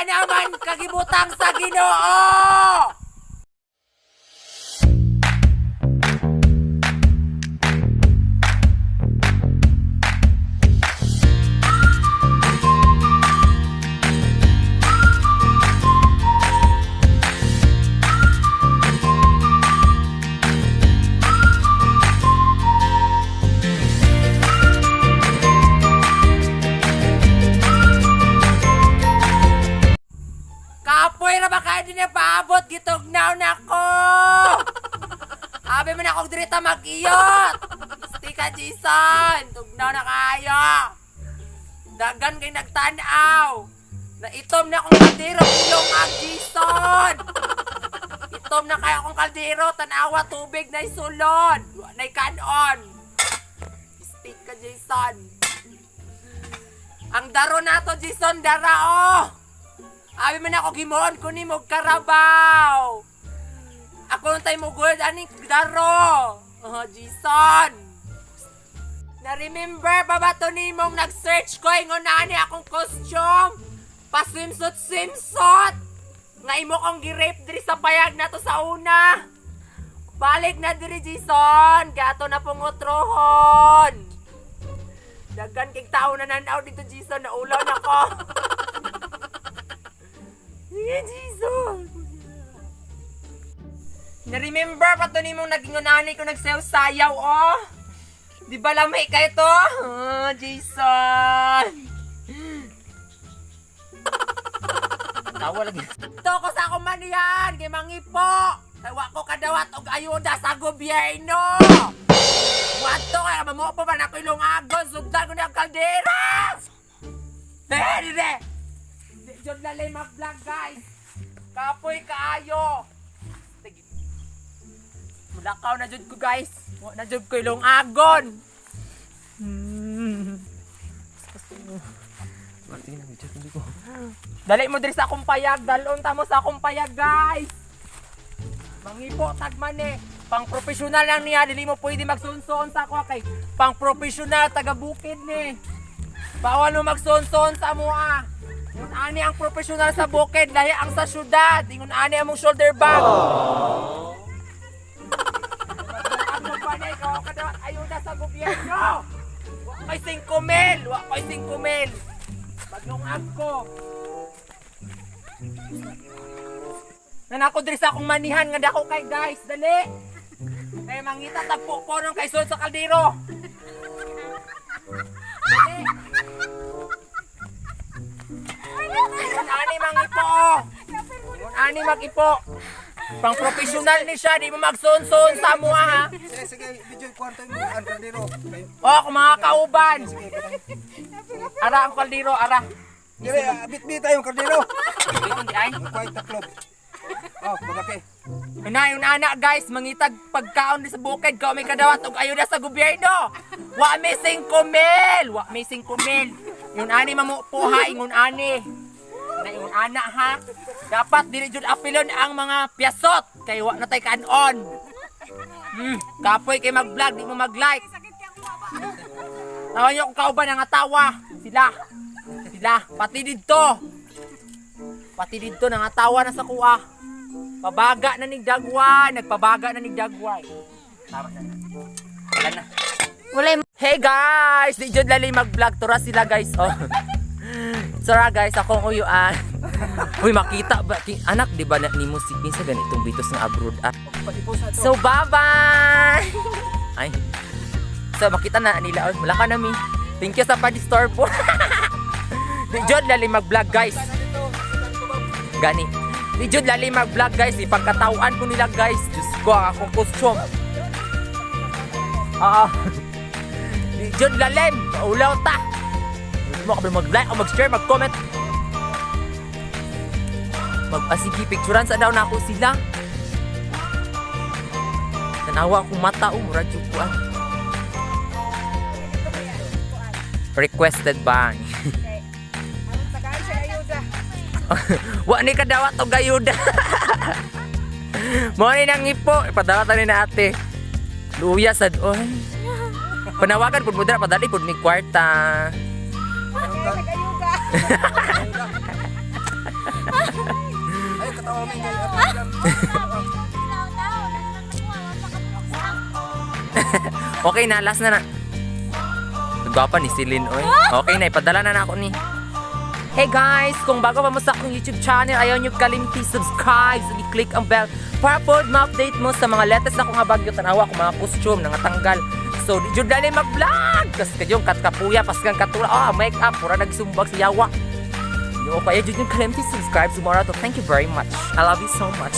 Ana man kagibutang sa Ginoo. Kapoy ra ba kayo din paabot gitugnaw na ko. Abi man akong dirita mag-iyot. Stika Jason, tugnaw na kayo. Dagan kay nagtanaw. Naitom na akong kaldero, ilong ang Jason. Itom na kayo akong kaldero, tanawa tubig na isulod. Wa na'y kanon. Stika Jason. Ang daro nato Jason, dara oh. Abi man ako gimoon ko nimo karabaw. Ako nung tayo mugod aning daro. Oh, Jason. Na-remember pa ba to nimong nag-search ko ingon ani akong costume? Pa swimsuit swimsuit. Nga imo kong gi-rape diri sa payag na to sa una. Balik na diri Jason, gato na pong utrohon. Daghan kay tao na nanaw dito Jason, naulaw na ko. Sige, Jason. Na-remember pa to nimong naging unani ko nagsayaw-sayaw, oh. Di ba lamay kayo to? Oh, Jason. Tawa lagi. Ito ko sa akong manihan, kay mangipo. Kay wa ko kadawat og ayuda sa gobyerno. Wato kay mamupo pa na ko ilungagon, sugdan ko na ang kaldera. Eh, dire. Di jud lalay mag-vlog, guys. Kapoy kaayo. Sige. Mulakaw na jud ko, guys. Wa na jud ko ilungagon. Dali mo diri sa akong payag, dalon ta mo sa akong payag, guys. Mangipo tagman eh. Pang professional lang niya, dili mo pwede magsunson sa ako kay pang professional taga bukid ni. Bawal mo magsunson sa mua. Ingon ani ang professional sa bukid, lahi ang sa syudad. Ingon ani among shoulder bag. Ano pa na ikaw kadawat ayuda sa gobyerno. Wa ko'y 5 mil, wa ko'y 5 mil. Maglungag ko. Nanako diri sa akong manihan nga dako kay guys, dali. Kay mangita tagpo po nung kay sa kaldero. Dali. Ingon ani mangipo. Ingon ani magipo. Pang professional ni siya, di mo magsun-sun sa mo ha. Sige, sige, video kwarto mo ang kaldero. Oh, kung mga kauban. Ara ang kaldero, ara. Dire, bit-bit tayong kaldero. Dito di ay. Ang kwait taklob. Oh, malaki. Una yung anak guys, mangitag pagkaon di sa bukid ka may kadawat og ayuda sa gobyerno. Wa may 5 mil, wa may 5 mil. Yun ani mamupo ha, ingon ani. Na ingon ana ha. Dapat dili jud apilon ang mga piyasot kay wa na tay kanon. Kapoy kay mag-vlog, di mo mag-like. Tawa niyo kung kauban ang tawa. Sila. Sila, pati didto. Pati didto nangatawa na sa kuha. Pabaga na ni Dagway, nagpabaga na ni Dagway. Tama na. Wala na. Wala. Hey guys, di jud lali mag-vlog tura sila guys. Oh. Sara guys, akong uyuan. Uy, makita ba anak di ba na nimo si kinsa ganitong bitos nga abroad ah. So bye-bye. Ay. So makita na nila. Oh, wala ka na mi. Thank you sa pa-disturb po. Di jud lali mag-vlog guys. Gani. Di jud lali mag-vlog guys. Ipagkatawan ko nila guys. Diyos ko, ang akong costume. Oo. Di jud lalim. Paulaw ta. Hindi mo kami mag-like o mag-share, mag-comment. Mag-asigi, picturean sa daw na ako sila. Tanawa akong mata, oh, murag jud ko, ah. Requested by. Wa ni kadawat og ayuda. Mo ni nang ipo, ipadawatan ni na ate. Luya sad oy. Panawagan pud mo dira padali pud ni kwarta. Ay, katawa mi kay ato lang. Okay na, last na na. Gwapa ni Celine, oy. Okay na, ipadala na na ako ni. Hey guys, kung bago pa mo sa akong YouTube channel, ayaw nyo kalimti subscribe, so i-click ang bell para po ma-update mo sa mga latest ako nga bagyo. Tanawa ko mga costume, nangatanggal. So, di jud dali mag-vlog! Kasi kayong katkapuya, pasgang katura, ah, make up, pura nagsumbag sa yawa. Yo, kaya jud yung kalimti subscribe tomorrow to. Thank you very much. I love you so much.